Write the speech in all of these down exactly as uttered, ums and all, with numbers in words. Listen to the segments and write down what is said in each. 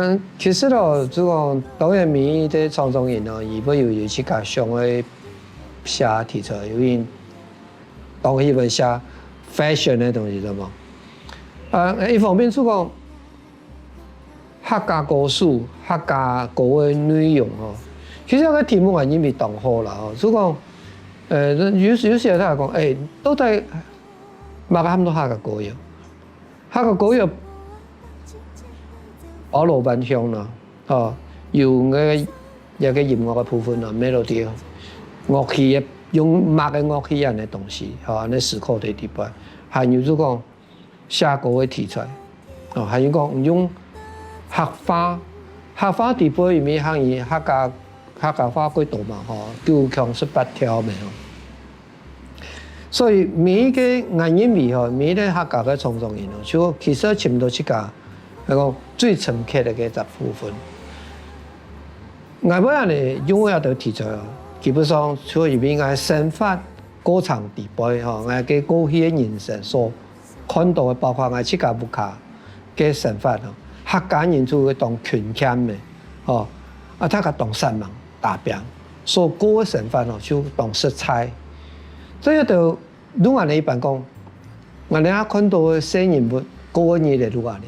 嗯，其實咯，就講當然每一個創作人哦，佢會有佢自家想愛寫題材，有人當喜歡寫fashion个東西，知無？啊，一方面就講客家歌手、客家歌个內容哦，其實這個題目𠊎認為當好啦，哦，就講，呃，有有時佢講，誒，到底麼个喊做客家歌謠？ 客家歌謠包羅萬象啦，吼，有个一個音樂个部分啦，melody，樂器个用麼个樂器恁呢東西，吼，恁呢思考在裡背，還有就講寫歌个題材，吼，還有講用客話，客話裡背因為客語客家客家話過多嘛，吼，九腔十八調咩吼。 所以每一個𠊎認為吼，每一個客家个創作人哦，就其實尋到自家，來講最深刻个一隻部分。𠊎會恁呢用這兜題材哦，基本上就因為𠊎生活過程裡背吼，𠊎个過去个人生所看到个，包括𠊎自家屋下个生活吼，客家人就會當勤儉个，吼，啊，大家當煞猛打拚，所過个生活吼就當實在。所以就 就恁呢一般講，𠊎等下看到个細人物過个日仔就恁呢。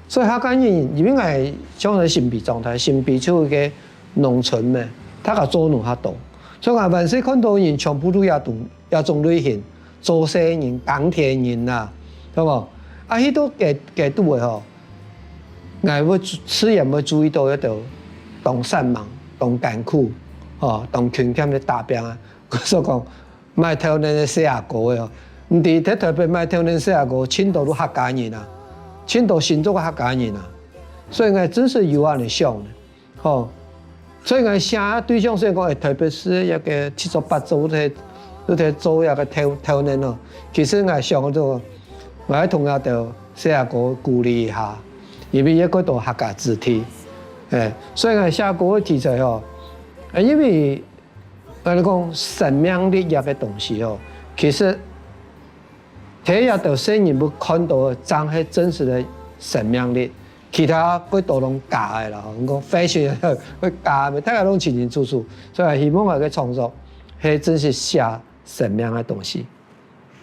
所以客家人，因為𠊎像在新埤長大，新埤就一個農村咩，大家做農較多，所以𠊎還細看到个人全部都這種這種類型，做事人、耕田人啊，對無？啊，去到該該肚个吼，𠊎會自然會注意到一兜當煞猛、當艱苦，吼，當勤儉个打拚啊。所以講， 賣豆奶个細阿哥个哦，毋知在台北賣豆奶細阿哥，盡多都客家人啊，盡多新竹个客家人啊，所以𠊎真實有恁呢想呢，吼。所以𠊎寫對象雖然講，誒，台北市一個七十八州在在做一個豆豆奶哦，其實𠊎想做，𠊎同佢兜細阿哥鼓勵一下，因為也過多客家子弟，誒，所以𠊎寫歌个題材吼，誒，因為 𠊎講生命力這個東西哦，其實在這兜細人物看到个正係真實个生命力，其他過多攏假个啦。𠊎講fashion會假个，大家攏清清楚楚，所以希望𠊎个創作係真實寫生命个東西。